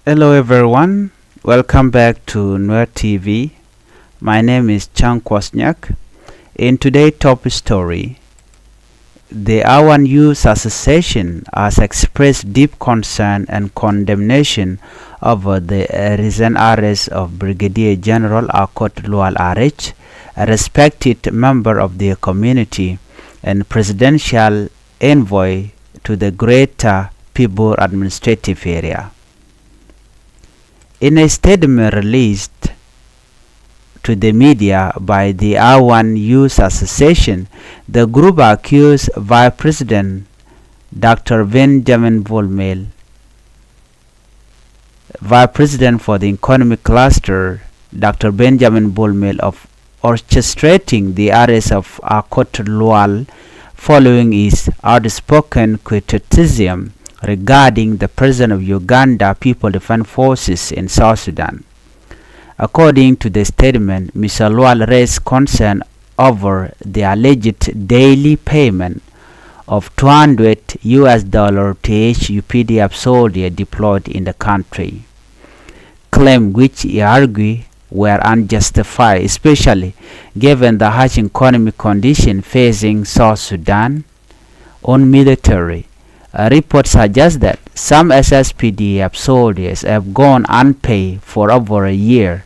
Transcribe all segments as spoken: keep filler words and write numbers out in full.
Hello everyone, welcome back to Nuer T V. My name is Chang Kwasniak. In today's top story, the Awan Youth Association has expressed deep concern and condemnation over the uh, recent arrest of Brigadier General Akot Lual Arech, a respected member of their community and presidential envoy to the Greater Pibor Administrative Area. In a statement released to the media by the Awan Youth Association, the group accused Vice President Doctor Benjamin Bolmel, Vice President for the Economic Cluster, Doctor Benjamin Bolmel, of orchestrating the arrest of Akot Lual following his outspoken criticism regarding the presence of Uganda People Defense Forces in South Sudan. According to the statement, Mister Lual raised concern over the alleged daily payment of two hundred U S dollar to each U P D F soldier deployed in the country, claim which he argued were unjustified, especially given the harsh economic condition facing South Sudan on military. A report suggests that some S S P D F soldiers have gone unpaid for over a year,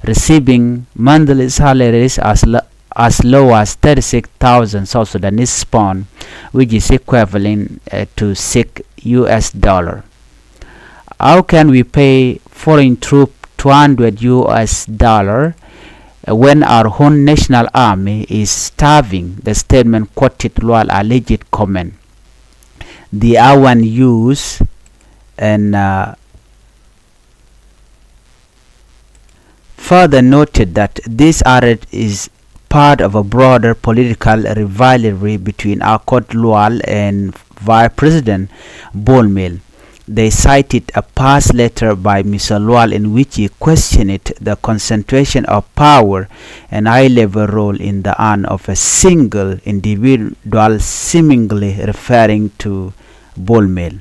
receiving monthly salaries as, l- as low as thirty-six thousand South Sudanese pound, which is equivalent uh, to six U S dollar. How can we pay foreign troop two hundred U S dollar uh, when our own national army is starving? The statement quoted Lual alleged comment. The Awan Youth and uh, further noted that this arrest is part of a broader political rivalry between Akot Lual and Vice President Bolmel. They cited a past letter by Mister Lual in which he questioned the concentration of power and high-level role in the hand of a single individual, seemingly referring to Bolmel.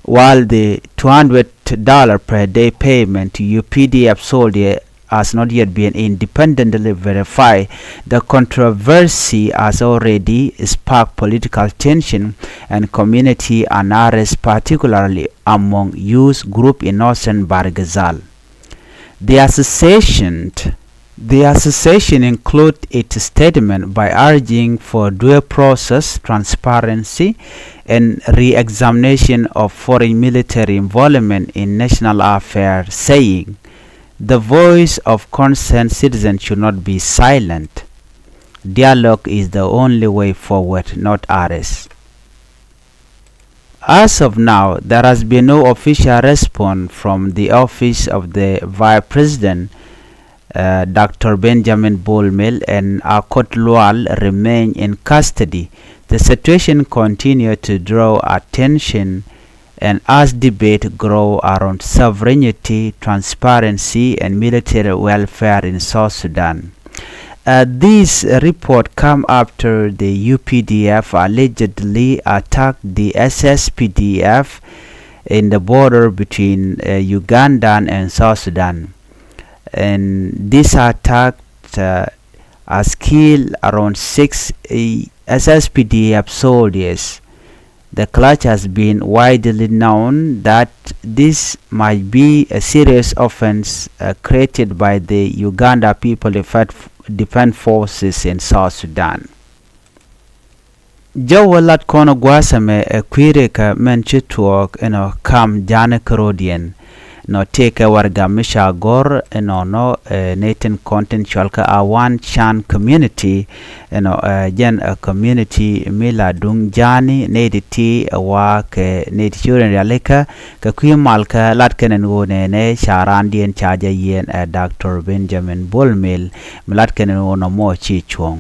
While the two hundred dollar per day payment to U P D F soldier has not yet been independently verified, the controversy has already sparked political tension and community unrest, particularly among youth group in northern Bahr el Ghazal. The association, the association include its statement by urging for due process, transparency, and re-examination of foreign military involvement in national affairs, saying the voice of concerned citizens should not be silent. Dialogue is the only way forward, not arrest. As of now, there has been no official response from the office of the Vice President, uh, Doctor Benjamin Bolmel, and Akot Lual remain in custody. The situation continues to draw attention, and as debate grow around sovereignty, transparency, and military welfare in South Sudan. Uh, this report come after the U P D F allegedly attacked the S S P D F in the border between uh, Uganda and South Sudan. And this attack uh, has killed around six uh, S S P D F soldiers. The clash has been widely known that this might be a serious offense uh, created by the Uganda People Defense Forces in South Sudan. Jɛ wä lat kɔn gua̱a̱th ɛmɛ ɛ kui̱ rikɛ mɛn ci tuɔɔk inɔ kam ja̱a̱ni kärɔ̱diɛn. Nɔ tëëkɛ warɛgak mi ca gɔ̱r inɔnɔ ɛ nɛy tin kɔn tin cɔalkɛ Awan Can community. Inɔ ɛ jɛn ɛ community mi la duŋ ja̱a̱ni nɛy ti ti ɛ wa kɛ nɛy ti ci ɣöö rialikä kɛ kui̱ malkä lat kɛn ɛn ɣöö nɛnɛ ca raandiɛn ca jɛ yiɛn ɛ Doctor Benjamin Bol Mel mi lat kɛn ɛn ɣöö nɔmɔ ci cuɔ̱ŋ.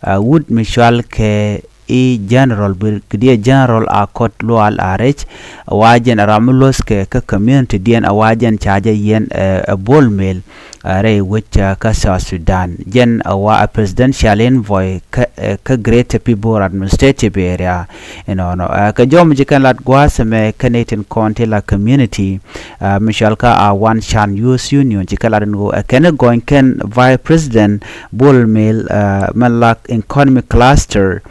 Ɛ wut mi cɔalkɛ i̱ General, Brigadier General Akot Lual Arech, a wa jɛn a ram mi luɔ̱thkɛ kä community diɛn, a wa jɛn ca jɛ yiɛn ɛ Bol Mel rɛy wec kä South Sudan. Jɛn a wa a presidential envoy kä Greater Pibor Administrative Area. Inɔnɔ kɛ jɔm ji̱ kɛn lat gua̱a̱th ɛmɛ kä nɛy tin kɔn ti la community, mi cɔal kä Awan Chan Youth Union, ci kɛ lat ɛn ɣöö ɛ kɛn gɔny kɛn Vice President Bol Mel mɛ lak economic cluster.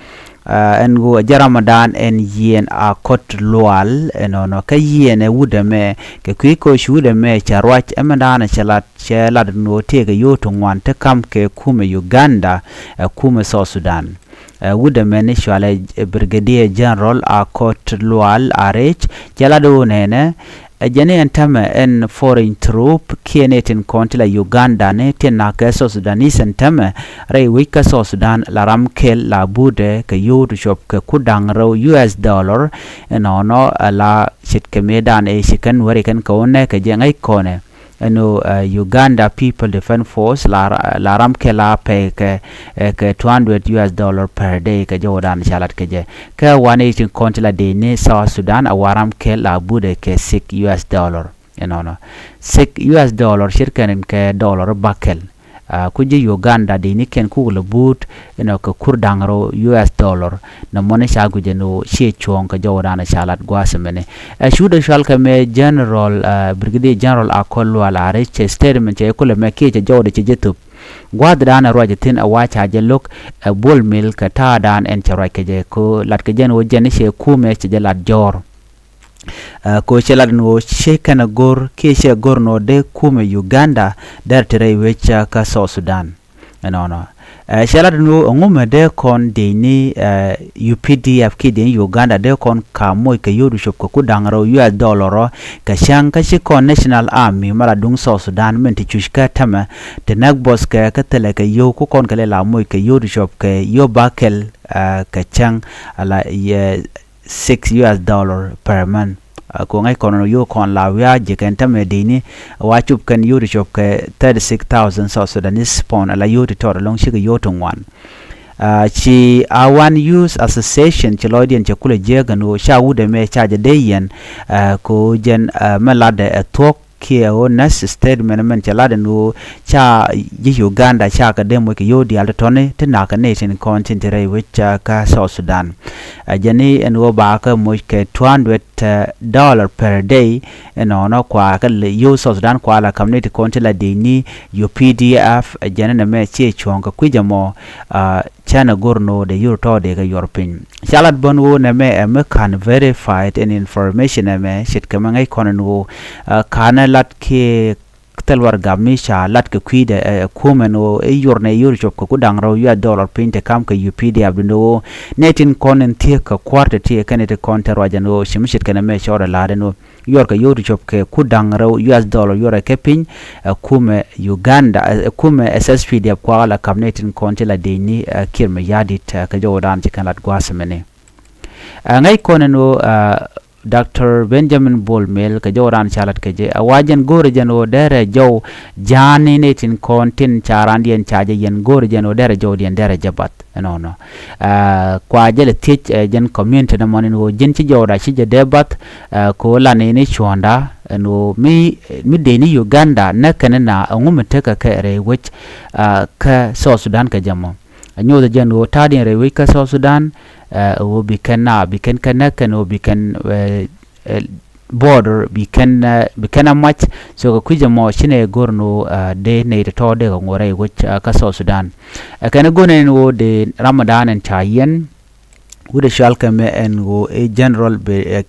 Ɛn ɣöö ɛ jɛ Ramadan ɛn yiɛn Akot Lual. Ɛnɔnɔ kä yiɛn ɛ wut ɛmɛ kɛ kui̱ koc wut ɛmɛ cɛ ruac ɛmɛ da̱a̱n cɛ lat, cɛ lat ɛn ɣöö tëëkɛ yio̱w ti ŋuan ti ka̱m kɛ kumɛ Uganda ɛ kumɛ South Sudan. Ɛ wut ɛmɛ ni cɔalɛ Brigadier General Akot Lual Arech cɛ lat ɣöö nɛnɛ ɛ jɛn ɛn tämɛ ɛn foreign troop kiɛ nɛy tin kɔn ti la Uganda ni tin na̱k kɛ South Sudanese ɛn tämɛ rɛy wec kä South Sudan la ram kɛl la butdɛ kɛ yio̱w ti cuɔp kɛ kur da̱ŋ rɛw U S dollar. Inɔnɔ ɛ la ce̱tkɛ mëëdan ɛ ci kɛn wä ri kɛn kɛ wä nɛɛkɛ jɛ ŋäc kɔnɛ. Ɛn ɣöö Uganda People Defence Force la ram kɛl la pɛy kɛ kɛ two hundred U S dollar per day kɛ jɔwdan ca lat kɛ jɛ. Kɛ wanɛ i̱ tin kɔn ti la dec ni South Sudan a wa ram kɛl la butdɛ kɛ six U S dollar. Ɛnɔnɔ six U S dollar ce̱tkɛn kɛ dollar bakɛl. Ku ji̱ Uganda dec ni kɛn kuk lɛ buut inɔ kɛ kur da̱ŋ rɛw U S dollar. Nɛ mɔni ca guic ɛn ɣöö ciɛ cuɔ̱ɔ̱ŋ kɛ jɔwdan ca lat gua̱a̱th ɛmɛni. Ɛ cu dee cɔal kɛ mɛ General, Brigadier General Akol Lual Arech cɛ statement cɛ kulɛ mɛ kiɛ cɛ jɔwdɛ cɛ jɛ thop. Gua̱a̱thdan ɛ ruac ɛ thi̱n ɛ wa ca jɛ lo̱k ɛ Bol Mel kɛ ta̱a̱dan ɛn cɛ ruac kɛ jɛ ko lat kɛ jɛn ɣöö jɛn cɛ kumɛ cɛ jɛ lat jɔ̱ɔ̱r. Ko cɛ lat ɛn ɣöö cɛ kɛn ɛ go̱r kiɛ cɛ go̱r ɛn ɣöö dee kumɛ Uganda dɛr ti rɛy wec kä South Sudan. Ɛnɔnɔ cɛ lat ɛn ɣöö ɛŋu mɛ dee kɔn dec ni U P D F kiɛ dec ni Uganda dee kɔn ka moc kɛ yio̱w ti cuɔp kɛ kur da̱ŋ rɛw U S dollar ɔ kɛ cäŋ kä ci kɔn National Army mɛ la duŋ South Sudan min ti cuc kä tämɛ ti näk buɔth kɛ kä thilɛ kɛ yio̱w ku kɔn kɛ lɛ la moc kɛ yio̱w ti cuɔp kɛ yio̱w bakɛl kɛ cäŋ ala yɛ six U S dollar per month. Ko ŋäc kɔn yio̱w kɔn la wiaa ji̱ kɛn tämɛ dec ni wa cup kɛn yio̱w ti cuɔp kɛ thirty six thousand South Sudanese pound ala yio̱w ti tɔt ɛlɔ̱ŋ cikɛ yio̱w ti ŋuan. Ci Awan Youth Association ci lɔcdiɛn cɛ kulɛ jiääk ɛn ɣöö ca wut ɛmɛ ca jɛ dee yɛn ko jɛn mɛ latdɛ ɛ thuɔ̱k kiɛ ɣöö näth statement mɛn cɛ lat ɛn ɣöö ca ji̱ Uganda ca kɛ dee moc kɛ yio̱w diaal ti tɔ̱ni ti na̱k kɛ nɛy tin kɔn tin ti rɛy wec kä South Sudan. Ɛ jɛn i̱ ɛn ɣöö ba kɛ moc kɛ two hundred dollar per day. Ɛnɔnɔ kua kɛ yio̱w South Sudan kua la ka̱m nɛy ti kɔn ti la dec ni U P D F. Ɛ jɛn ɛn ɛmɛ ciɛ cuɔ̱ɔ̱ŋ kɛ kui̱c ɛmɔ. Cɛn ɛ go̱r ɛn ɣöö dee yio̱w tɔ̱ dee kɛ yuɔr piny. Ca lat bä ɛn ɣöö nɛmɛ ɛ mi ka̱n verified ɛn information ɛmɛ ce̱tkɛ mi ŋäc kɔn ɛn ɣöö ka̱n ɛ lat kiɛ thil warɛgak mi ca lat kɛ kui̱dɛ ɛ kumɛ ɛn ɣöö i̱ yuɔr nɛ yio̱w ti cuɔp kɛ kur da̱ŋ rɛw U S dollar piny te ka̱m kɛ U P D F ɛn ɣöö nɛy tin kɔn in thiek kɛ kua̱r te ti kɛn ti kɔn te ruac ɛn ɣöö ci mi ce̱tkɛ nɛmɛ cɔɔd ɛ la̱t ɛn ɣöö yuɔrkɛ yio̱w ti cuɔp kɛ kur da̱ŋ rɛw U S dollar yuɔrɛ kɛ piny. Ɛ kumɛ Uganda ɛ kumɛ S S P D F kuakä la ka̱m nɛy tin kɔn ti la dec ni ɛ Kiir Mayardit ɛ kɛ jɔwdan ci kɛn lat gua̱a̱th ɛmɛni. Ɛ ŋäc kɔn ɛn ɣöö ɛ Doctor Benjamin Bol Mel kɛ jɔwdan ca lat kɛ jɛ ɛ wa jɛn go̱o̱rɛ jɛn ɣöö derɛ jɔw ja̱a̱ni nɛy tin kɔn tin ca randiɛn ca jɛ yɛn go̱o̱rɛ jɛn ɣöö derɛ jɔwdiɛn derɛ jɛ bath. Ɛnɔnɔ kua jɛ lɛ thiec ɛ jɛn community ni mɔni ni ɣöö ji̱n ci jɔwda ci jɛ dee bath. Ko la ni ni cuɔ̱nda ɛn ɣöö mi mi dee ni Uganda nɛ kɛn na ɛŋu mi tekɛ kɛ rɛy wec kä South Sudan kɛ jɛ mɔ. Ɛ nyothɛ jɛn ɣöö ta̱a̱diɛn rɛy wec kä South Sudan ɛ ɣöö bi kɛn na bi kɛn kɛ nɛ kɛn ɣöö bi kɛn border bi kɛn bi kɛn a mac. So kɛ kui̱c ɛmɔ ci nɛ go̱r ni ɣöö dee nɛy tɔ̱tɔ̱ dee kɛ ŋuɔ̱t rɛy wec kä South Sudan. Ɛ kɛn go̱r nɛn ɣöö dee Ramadan ɛn ca yɛn wut ɛ cual kɛ mɛ ɛn ɣöö i̱ General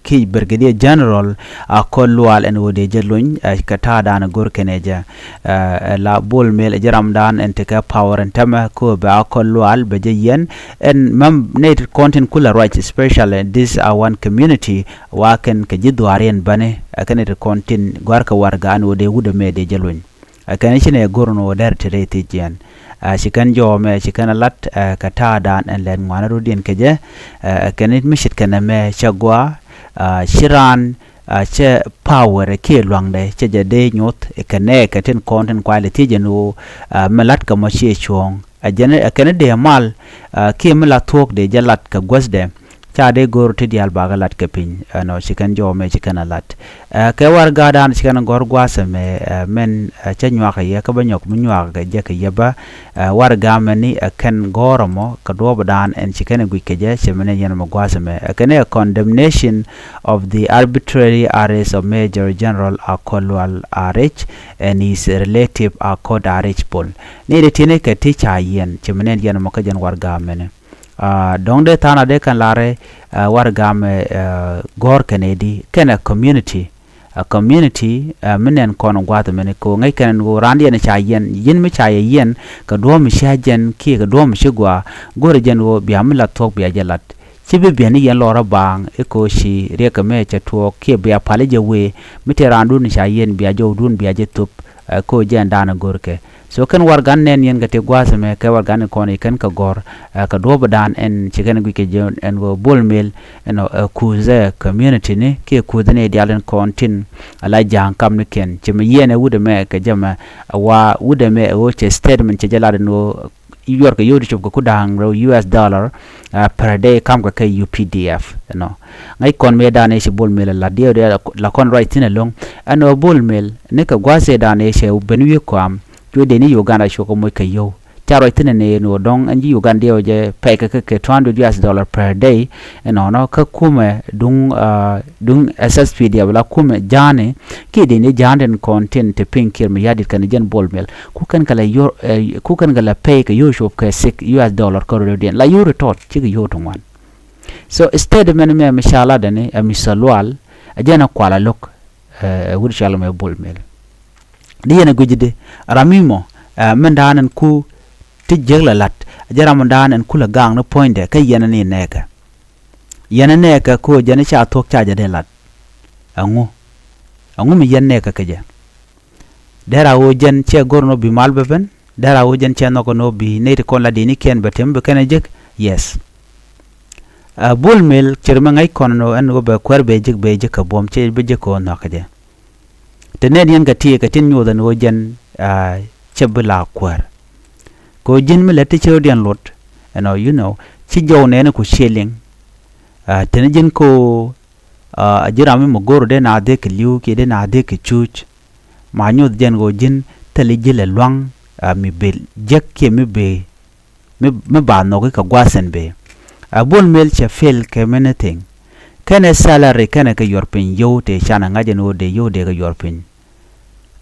kic Brigadier General Akol Lual ɛn ɣöö dee jɛ luny kɛ ta̱a̱dan go̱r kɛn ɛ jɛ. Ɛ la Bol Mel ɛ ji̱ ramdan ɛn tekɛ power ɛn tämɛ kä bɛ Akol Lual bɛ jɛ yɛn ɛn mɛm nɛy ti kɔn tin kulɛ ruac, especially this Awan community. Wa kɛn kɛ ji̱ dhuaar yɛn bäni ɛ kɛn nɛy ti kɔn tin gua̱rkɛ warɛgak ɛn ɣöö dee wut ɛmɛ dee jɛ luny. Ɛ kɛn ci nɛ go̱r ɛn ɣöö derɛ te rɛy thiec yɛn. Ɛ ci kɛn jɔw ɛmɛ ci kɛn ɛ lat ɛ kɛ ta̱a̱dan ɛn lɛt ŋuan rɔ̱diɛn kɛ jɛ. Ɛ kɛn mi ce̱tkɛ nɛmɛ cɛ gɔaa. Ɛ ci raan ɛ cɛ power kiɛ lua̱ŋdɛ cɛ jɛ dee nyoth kɛ nɛɛkɛ tin kɔn tin kuay lɛ thiec ɛn ɣöö ɛ mi la̱tkɛ mɔ ciɛ cuɔ̱ɔ̱ŋ. Ɛ jɛn ɛ kɛn dee mal, ɛ kiɛ mi la thuɔ̱k dee jɛ lat kɛ guäthdɛ. Ca dee go̱o̱r ti diaal bakɛ lat kɛ piny, ɛnɔ ci kɛn jɔw mɛ ci kɛn ɛ lat. Ɛ kɛ warɛgadan ci kɛn ɛ gɔ̱r gua̱a̱th ɛmɛ, ɛ mɛn ɛ cä nyuak kɛ yɛ kä bä nyɔk mi nyuak kɛ jɛ kɛ yɛ bä. Ɛ warɛga mɛni ɛ kɛn gɔ̱r ɛmɔ kɛ duɔ̱ɔ̱pdan ɛn ci kɛn ɛ guic kɛ jɛ cɛ mɛn ɛ yɛn ɛmɔ gua̱a̱th ɛmɛ. Ɛ kɛn ɛ condemnation of the arbitrary arrest of Major General Akol Lual Arech and his relative Akot Arech Bol. Ni dee ti̱ni kɛ ti ca yiɛn cɛ mɛn ɛ yɛn ɛmɔ kä jɛn warɛga mɛni. Aa, dɔ̱ŋ dee tha̱a̱ŋ a dee kɛn larɛ, aa, warɛga mɛ, aa, gɔ̱r kɛn ɛ di kɛn ɛ community. Ɛ community, aa, mi nɛn kɔn gua̱a̱th mɛni kɛ ɣöö ŋäc kɛn ɛn ɣöö raan diɛn ca yiɛn, yiɛn mi ca yɛ yiɛn kɛ duɔ̱ɔ̱p mi cia jɛn kiɛ kɛ duɔ̱ɔ̱p mi ci gɔaa, go̱rɛ jɛn ɣöö bia mi la thuɔ̱k bia jɛ lat. Ci bi biɛn ni yɛn lɔrä baaŋ i̱ kɛ ɣöö ci riɛk kɛ mɛ cɛ tuɔɔk kiɛ bia pal i̱ jɛ wee mi tëë raandun ca yiɛn bia jɔwdun bia jɛ thop, ɛ kɛ ɣöö jɛn daanɛ go̱rkɛ. So kɛn warɛgan nɛn yɛn kɛ ti gua̱a̱th ɛmɛ kɛ warɛgan in kɔn i̱ kɛn kɛ gɔ̱r, ɛ kɛ duɔ̱ɔ̱pdan ɛn ci kɛn guic kɛ jɛ ɛn ɣöö Bol Mel ɛnɔ ɛ kuuth ɛ community ni kiɛ kuuth ni diaal in kɔn tin ala ja̱a̱ŋ kam ni kɛn ci mi yiɛn ɛ wut ɛmɛ kɛ jɛ mɛ ɛ wa wut ɛmɛ ɛ ɣöö cɛ statement cɛ jɛ lat ɛn ɣöö yuɔrkɛ yio̱w ti cop kɛ ku da̱a̱ŋ rɛw U S dollar, ɛ per day kam kɛ kɛ U P D F ɛnɔ. Ŋäc kɔn mëë da̱a̱n ëë ci Bol Mel ɛ lat diɛw dee la kɔn ruac thi̱n ɛlɔ̱ŋ. Ɛn ɣöö Bol Mel ni kɛ gua̱a̱th ëë da̱a̱n ëë cɛ ben wi̱i̱ kɔam. Cuɛ dee ni Uganda cuɔ kɛ moc kɛ yio̱w. Ca ruac thi̱n ɛn ɣöö dɔ̱ŋ ɛn ji̱ Uganda diɛw jɛ pɛy kɛ kɛ kɛ two hundred U S dollar per day. Ɛnɔnɔ kä kumɛ duŋ, aa, duŋ S S P D F la kumɛ ja̱a̱ni kiɛ dee ni ja̱a̱n tin kɔn tin te piny kiɛr mi ya̱di̱t kɛn jɛn Bol Mel. Ku kɛn kɛ la yio̱w, ɛ, ku kɛn kɛ la pɛy kɛ yio̱w cop kɛ six U S dollar kä rɔ̱diɛn. La yio̱w ri tɔt cikɛ yio̱w ti ŋuan. So statement mɛ mi ca lat ɛni ɛ mi ca lual ɛ jɛn ɛ kual ɛ lo̱k, ɛ, ɛ wut cɔal mɛ Bol Mel. Di yɛn ɛ guic di ram mi mɔ, ɛ, min da̱a̱n ɛn ku ti jiäk lɛ lat ɛ jɛn ram min da̱a̱n ɛn ku lɛ gaŋ ni puɔ̱nydɛ kä yɛn ɛn i̱ nɛɛkɛ. Yɛn ɛ nɛɛkɛ ko̱ jɛn i̱ ca thuɔ̱k ca jɛ dee lat. Ɛŋu? Ɛŋu mi yɛn nɛɛkɛ kɛ jɛ? Dɛr a ɣöö jɛn cɛ go̱r nɔ bi mal bɛ ben? Dɛr a ɣöö jɛn cɛ nhɔk nɔ bi nɛy ti kɔn la dini kiɛn bɛ tem bi kɛn ɛ jek? Yes. Ɛ Bol Mel cir mi ŋäc kɔn nɔ ɛn ɣöö bɛ kuɛr bɛ jek bɛ jek kɛ buɔ̱m cɛ bɛ jek kɛ ɣöö nhɔk kɛ jɛ. Te nɛn yɛn kɛ tiee kɛ tin nyoth ɛn ɣöö jɛn, aa, cɛ bi la kuɛr. Kɛ ɣöö ji̱n mi lät ti cɛ rɔ̱diɛn luɔt ɛnɔ, you know, ci jɔw nɛɛni ku ciɛ liŋ. Aa, teni ji̱n kɛ ɣöö, aa, a ji̱ ram mi mɛ go̱r dee na dhek kɛ li̱w kiɛ dee na dhek kɛ cuuc. Ma nyoth jɛn ɣöö ji̱n thil i̱ ji̱ lɛ lua̱ŋ, aa, mi ben jek kiɛ mi ben mi, mi ba nhɔki kɛ gua̱a̱th ɛn bee. Aa, Bol Mel cɛ fail kɛ many thing. Kɛnɛ salary kɛnɛ kɛ yuɔr piny yio̱w tëë canɛ ŋa̱c ɛn ɣöö dee yio̱w dee kɛ yuɔr piny.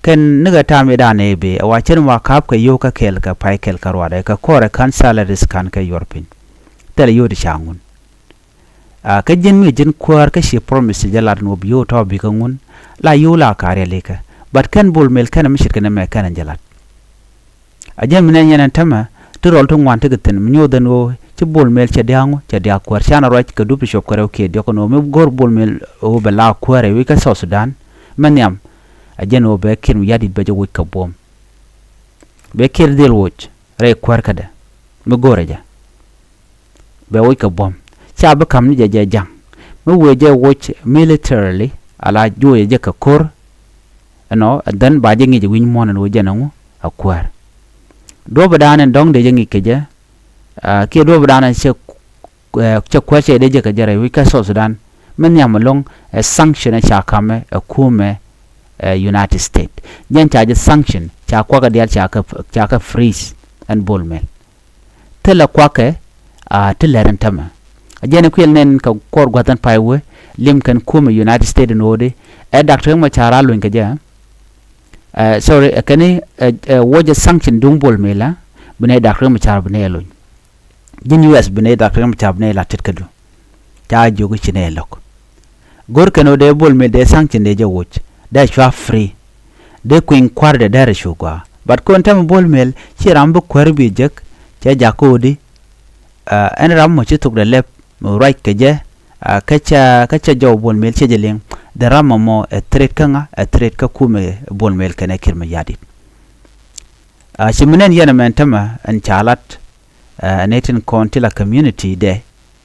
Kɛn nikɛ ta̱a̱ mi da̱a̱n ëë bee ɛ wa cir ma ka̱a̱p kɛ yio̱w kä kɛl kɛ pay kɛl kɛ ruaadɛ kɛ kɔrɛ ka̱n salaries ka̱n kɛ yuɔr piny. Thilɛ yio̱w ti ca ŋun. Aa, kä ji̱n mi ji̱n kuäär kä ci promise jɛ lat ni wä bi yio̱w tɔ̱ bi kä ŋun la yio̱w la ka̱ riɛl ikä. But kɛn Bol Mel kɛn mi ce̱tkɛ ni mɛ kɛn jɛ lat. A jɛ mi nɛ nyɛn ɛn tämɛ ti rɔl ti ŋuan ti kɛ thi̱n mi nyoth ɛn ɣöö ci Bol Mel cɛ dia̱a̱ŋ wä cɛ dia̱a̱ kuäär canɛ ruac kɛ dup ti cop kɛ rɛw kiɛ diɔ̱k ɛn ɣöö mi go̱r Bol Mel ɣöö bɛ la kuäär ɛ wi̱c kä South Sudan. Mɛ nhiam a jɛn ɣöö bɛ Kiir mi ya̱di̱t bɛ jɛ woc kɛ buɔ̱m. Bɛ Kiir dhil woc rɛy kuäär kädɛ mi go̱rɛ jɛ. Bɛ woc kɛ buɔ̱m ca bi ka̱m ni jɛ jɛ ja̱ŋ mi wëë jɛ woc militarily ala juɔyɛ jɛ kɛ ko̱r. Ɛnɔ and then ba jɛ ŋi̱c ɛ wi̱ny muɔ̱ɔ̱n ɛn wëë jɛ nɛ ŋu a kuäär. Duɔ̱ɔ̱p ɛ da̱a̱n ɛn dɔ̱ŋ dee jɛ ŋi̱c kɛ jɛ, aa, kiɛ duɔ̱ɔ̱p ɛ da̱a̱n ɛn cɛ, ɛ, cɛ kuäär cɛ dee jɛ kɛ jɛ rɛy wi̱c kä South Sudan. Mi nhiam ɛlɔ̱ŋ ɛ sanction ɛ ca ka̱mɛ ɛ kumɛ ɛ United States. Jɛn ca jɛ sanction ca kuakä diaal ca kɛ, ca kɛ freeze ɛn Bol Mel. Thilɛ kuakɛ, aa, ti lɛr ɛn tämɛ. A jɛn ɛ kuël nɛn kɛ kuɔr gua̱th ɛn pay wee lim kɛn kumɛ United States ɛn ɣöödi. Ɛ Doctor Riek Machar a luny kɛ jɛ. Ɛ, sorry, ɛ kɛn i̱, ɛ, ɛ, wä jɛ sanction duŋ Bol Mel la bi nɛy Doctor Riek Machar bi nɛy ɛ luny. Ji̱n U S bi nɛy Doctor Riek Machar bi nɛy la tet kädu. Ca jiök i̱ ci nɛy ɛ lo̱k. Go̱r kɛn ɣöö dee Bol Mel dee sanction dee jɛ woc dee cua free. Dee kui̱ny kua̱rdɛ dee rɛ cu gɔaa. But kɔn tɛmɛ Bol Mel ci ram bi kuäär bi jek cɛ jak ko̱o̱di. Aa, ɛn ram mɔ ci thokdɛ lɛp mɔ ruac kɛ jɛ, aa, kä ca, kä ca jɔw Bol Mel cɛ jɛ liŋ. Dee ram mɔ mɔ ɛ threat kä ŋa, ɛ threat kä kumɛ Bol Mel kɛnɛ Kiir mi ya̱di̱t. Aa, ci mi nɛn yɛn ɛmɛn tämɛ ɛn ca lat, aa, ɛn ɛ tin kɔn ti la community dɛ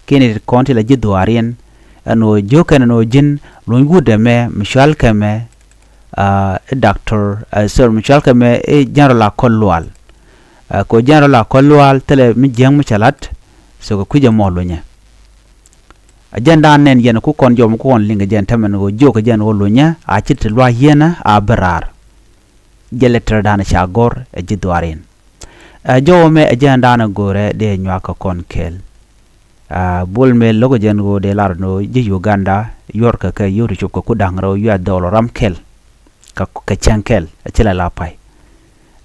kiɛ ni ti kɔn ti la ji̱ dhuaariɛn. Ɛn ɣöö jiökɛn ɛn ɣöö ji̱n luny wut ɛmɛ mi cual kɛ mɛ, aa, i̱ Doctor, aa, sorry, mi cual kɛ mɛ i̱ General Akol Lual. Ɛ kɛ ɣöö jɛn rɔ la kɔn luaal thilɛ mi jiäŋ mi cɛ la̱t. So kɛ kui̱c ɛmɔ lunyɛ. Ɛ jɛn da̱a̱n nɛn yɛn ku kɔn jɔm ku kɔn liŋ kɛ jɛn tämɛn ɣöö jiök kɛ jɛn ɣöö lunyɛ a ci ti luac yieenä a bi raar. Jɛ lɛ tɛr da̱a̱n ca gɔ̱r ɛ ji̱ dhuaarin. Ɛ jɔwä mɛ ɛ jɛn da̱a̱n ɛ go̱rɛ dee nyuak kɛ kɔn kɛɛl. Ɛ Bol Mel lo̱k ɛ jɛn ɣöö dee lar ni ɣöö ji̱ Uganda yuɔrkɛ kɛ yio̱w ti cop kɛ ku da̱ŋ rɛw U S dollar ram kɛl. Kɛ, kɛ cäŋ kɛl ɛ ci la la pay.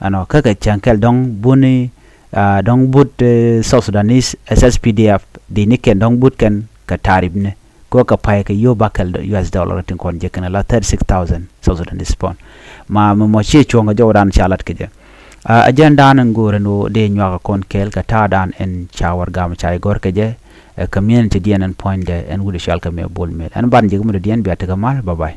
Ɛnɔ kä kɛ cäŋ kɛl dɔ̱ŋ buni, ɛ, dɔ̱ŋ but, ɛ, South Sudanese S S P D F di ni kɛn dɔ̱ŋ but kɛn kɛ taarip ni. Kɛ ɣöö kɛ pay kɛ yio̱w ba kɛl U S dollar tin kɔn jɛ kɛn la thirty six thousand South Sudanese pound. Ma mi mɔ ciɛ cuɔ̱ŋ kɛ jɔwdan ca lat kɛ jɛ. Ɛ jɛn da̱a̱n in go̱o̱rɛ ni ɣöö dee nyuak kɛ kɔn kɛɛl kɛ ta̱a̱ da̱a̱n in ca wär gam ca i̱ gɔ̱r kɛ jɛ. Ɛ community diɛn in puɔ̱nydɛ in wut i̱ cɔal kɛ mɛ Bol Mel. Ɛn ban jɛ kɛ mi dɔ̱diɛn bia tekɛ mal. Bye bye.